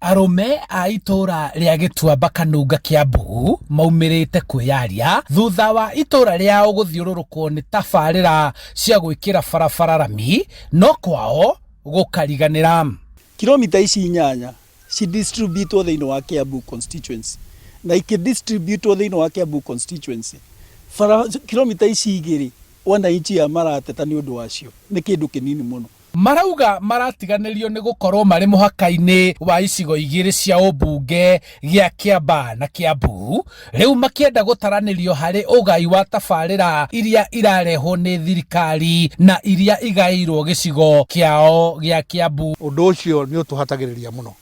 Arũme a itũũra rĩa Gĩtuamba Kanunga Kiambu maumĩrĩte kwĩyaria thutha wa itũũra rĩao gũthiũrũrũkwo nĩ tabarĩra cia gwĩkĩra barabara rami no kwao gũkariganĩra. Kilomita ici inyanya cidistributwo thĩinĩ wa Kiambu constituency na ikĩdistributwo thĩinĩ wa Kiambu constituency bara kilomita ici igĩrĩ wananchi aya marateta nĩ ũndũ wacio nĩ kĩndũ kĩnini mũno. Marauga maratiganĩrio nĩ gũkorwo marĩ mũhaka-inĩ wa icigo igĩrĩ cia ũmbunge gĩa Kĩambaa na Kĩambu, rĩu makĩenda gũtaranĩrio harĩ ũgai wa tabarĩra iria irarehwo nĩ thirikari na iria igaĩirwo gĩcigo kĩao gĩa Kĩambu. Ũndũ ũcio nĩ ũtũhatagĩrĩria mũno.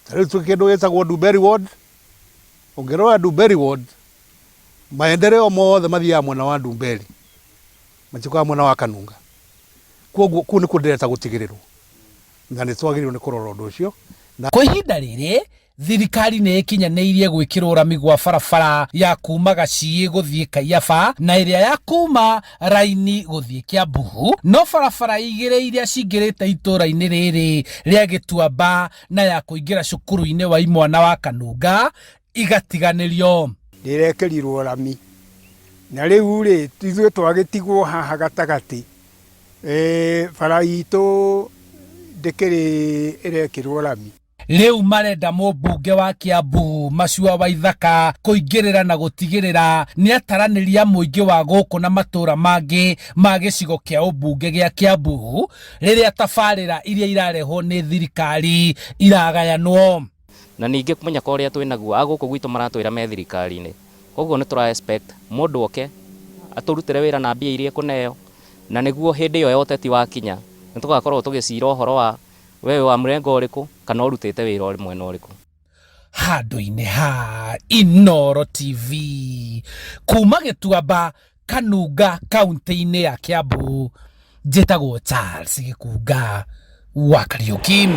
Ta rĩu twĩ kĩndũ gĩtagwo Ndumberi ward, ũngĩrora Ndumberi ward, maendeleo mothe mathiaga mwena wa Ndumberi, matiũkaga mwena wa Kanunga. Kwoguo kũu nĩkuo ndĩreta gũtigĩrĩrwo, na nĩ twagĩrĩirwo nĩ kũrora ũndũ ũcio. Na. Kwa ihinda rĩrĩ, thirikari nĩ ĩkinyanĩirie gwĩkĩrwo rami gwa barabara ya kuuma Gaciĩ gũthiĩ Kaiyaba na ĩrĩa ya kuuma Raini gũthiĩ Kiambu, no barabara igĩrĩ iria cingĩrĩte itũũra-inĩ rĩrĩ rĩa Gĩtuamba na ya kũingĩra cukuru-inĩ wa imwana wa Kanunga igatiganĩrio. Ndĩrekĩrirwo rami na rĩu rĩ ithuĩ twagĩtigwo haha gatagatĩ bara itũ ndĩkĩrĩ ĩrekĩrwo rami. Rĩu marenda mũmbunge wa Kiambu Macua Waithaka kũingĩrĩra na gũtigĩrĩra nĩataranĩria mũingĩ wa gũkũ na matũra mangĩ ma gĩcigo kĩa ũmbunge gĩa Kiambu rĩrĩa tabarĩra iria irarehwo nĩ thirikari iragayanwo. Na ningĩ mũnyaka ũrĩa twĩ naguo, a gũkũ gwitũ maratwĩra me thirikari-inĩ. Koguo nĩ tũra expect mũndũ oke atũrutĩre wĩra na mbia iria ekũneo, na nĩguo hĩndĩ ĩyo ya ũteti wakinya, nĩ tũgakorwo tũgĩcira ũhoro wa we wĩ wa mũrengo ũrĩkũ, kana ũrutĩte wĩra mwena ũrĩkũ. Handũ-inĩ ha Inooro TV kuma Gĩtuamba Kanunga kaunti-inĩ ya Kiambu, njĩtagwo Charles Gĩkunga wa Kariũki.